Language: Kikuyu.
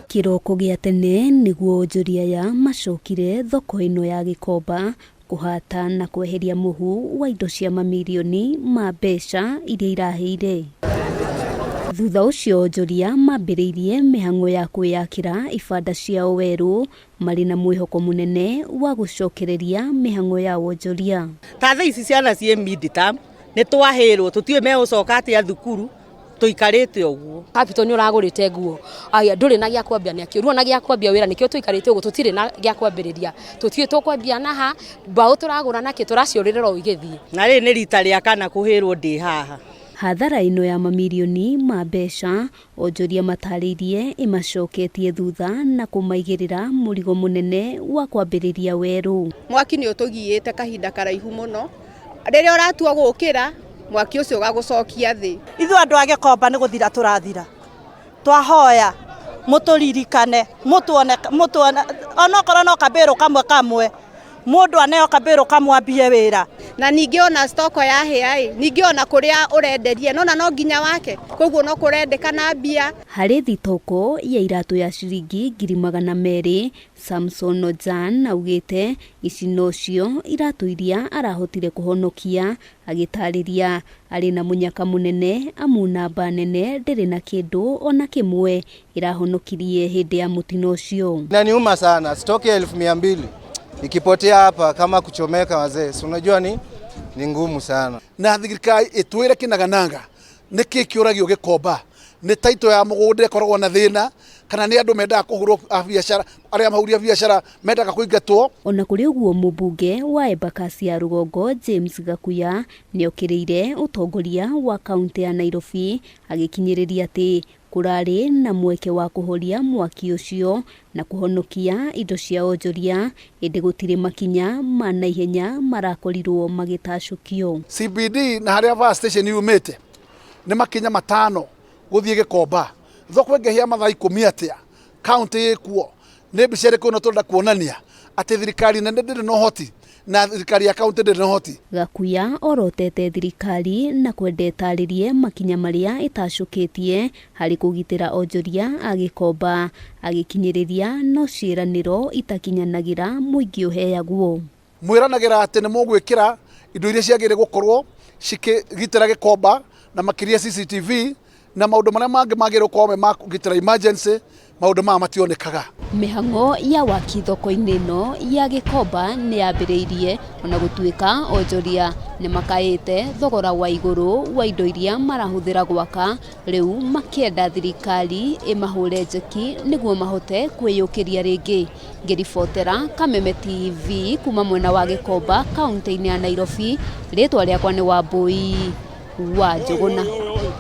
Kĩroko gĩa tene nĩguo onjoria aya macokire thoko ĩno ya Gĩkomba kũhata na kweheria mũhu wa indo cia mamirioni ma mbeca iria irahĩire. Thutha ũcio onjoria mambĩrĩirie mĩhang'o ya kwĩyakĩra ibanda ciao werũ marĩ na mwĩhoko mũnene wa gũcokereria mĩhang'o ya wonjoria. Ta thaa ici ciana ciĩ mid-term, nĩ twahĩrwo, tũtiũĩ megũcoka atĩa thukuru, tũikarĩte ũguo. Capital nĩ ũragũrĩte nguo, aya ndũrĩ na gĩa kwambia nĩ akĩũrwo na gĩa kwambia wĩra, nĩkĩo tũikarĩte ũguo, tũtirĩ na gĩa kwambĩrĩria, tũtiũĩ tũkwambia na ha, mbaũ tũragũra nakĩ, tũraciũrĩrĩra o igĩthiĩ. Na rĩrĩ nĩ rita rĩa kana kũhĩrwo ndĩ haha. Hathara ĩno ya mamirioni ma mbeca onjoria matarĩirie ĩmacoketie thutha na kũmaigĩrĩra mũrigo mũnene wa kwambĩrĩria werũ. Mwaki nĩ ũtũgiĩte kahinda karaihu mũno, rĩrĩa ũratua gũkĩra mwaki ũcio ũgagũcokia thĩ. Ithuĩ andũ a Gĩkomba nĩ gũthira tũrathira, twahoya mũtũririkane, mũtuone, mũtuone onokorwo no kambĩrũ kamwe kamwe, mũndũ aneo kambĩrũ kamwe ambie wĩra. Na ningĩ ona stoko yahĩa ĩ, ningĩ ona kũrĩa ũrenderia nona no nginya wake, koguo no kũrendekana mbia. Harĩ thitoko ya iratũ ya ciringi 200,000, Samson Ojan augĩte ici nocio iratũ iria arahotire kũhonokia, agĩtarĩria arĩ na mũnyaka mũnene amu namba nene ndĩrĩ na kĩndũ ona kĩmwe ĩrahonokirie hĩndĩ ya mũtino ũcio. Inaniuma sana, stoki ya 200,000 ikipotea hapa kama kuchomeka wazee, si unajua ni ngumu sana. Na thirikari ĩtwĩre kĩnagananga nĩkĩ kĩũragio Gĩkomba, nĩ taito ya mũgũnda ĩkoragwo na thĩna, kana nĩ andũ mendaga kũhũrwo a biacara, arĩa mahuria biacara mendaga kũingatwo. Ona kũrĩ ũguo mũmbunge wa Embakasi ya rũgongo James Gakuya nĩokĩrĩire ũtongoria wa kaunti ya Nairobi agĩkinyĩrĩria atĩ kũrarĩ na mweke wa kũhoria mwaki ũcio na kũhonokia indo cia onjoria, ĩndĩ gũtirĩ makinya ma naihenya marakorirwo magĩtacũkio. CBD na harĩa fire station yumĩte nĩ makinya 5 gũthiĩ Gĩkomba, thoko ĩngĩhĩa mathaa 10 atĩa, kaunti ĩkuo. Nĩ mbica ĩrĩkũ ĩno tũrenda kuonania atĩ thirikari nene ndĩrĩ na ũhoti na thirikari ya kaunti ndĩrĩ na ũhoti. Gakuya orotete thirikari na kwenda ĩtarĩrie makinya marĩa ĩtacũkĩtie harĩ kũgitĩra onjoria a Gĩkomba, agĩkinyĩrĩria no ciĩranĩro itakinyanagĩra mũingĩ ũheagwo. Mwĩranagĩra atĩ nĩ mũgwĩkĩra indo iria ciagĩrĩire gũkorwo cikĩgitĩra Gĩkomba na makĩria CCTV na maũndũ marĩa mangĩ magĩrĩirwo gũkorwo me ma kũgitĩra emergency, maũndũ maya mationekaga. Mĩhang'o ya waki thoko-inĩ ĩno ya Gĩkomba nĩ yambĩrĩirie ona gũtuĩka onjoria nĩ makaĩte thogora wa igũrũ wa indo iria marahũthĩra gwaka, rĩu makĩenda thirikari ĩmahũre njeki nĩguo mahote kwĩyũkĩria rĩngĩ. Ngĩribotera Kameme TV kuma mwena wa Gĩkomba kaunti-inĩ ya Nairobi, rĩtwa rĩakwa nĩ Wambui wa Njũgũna.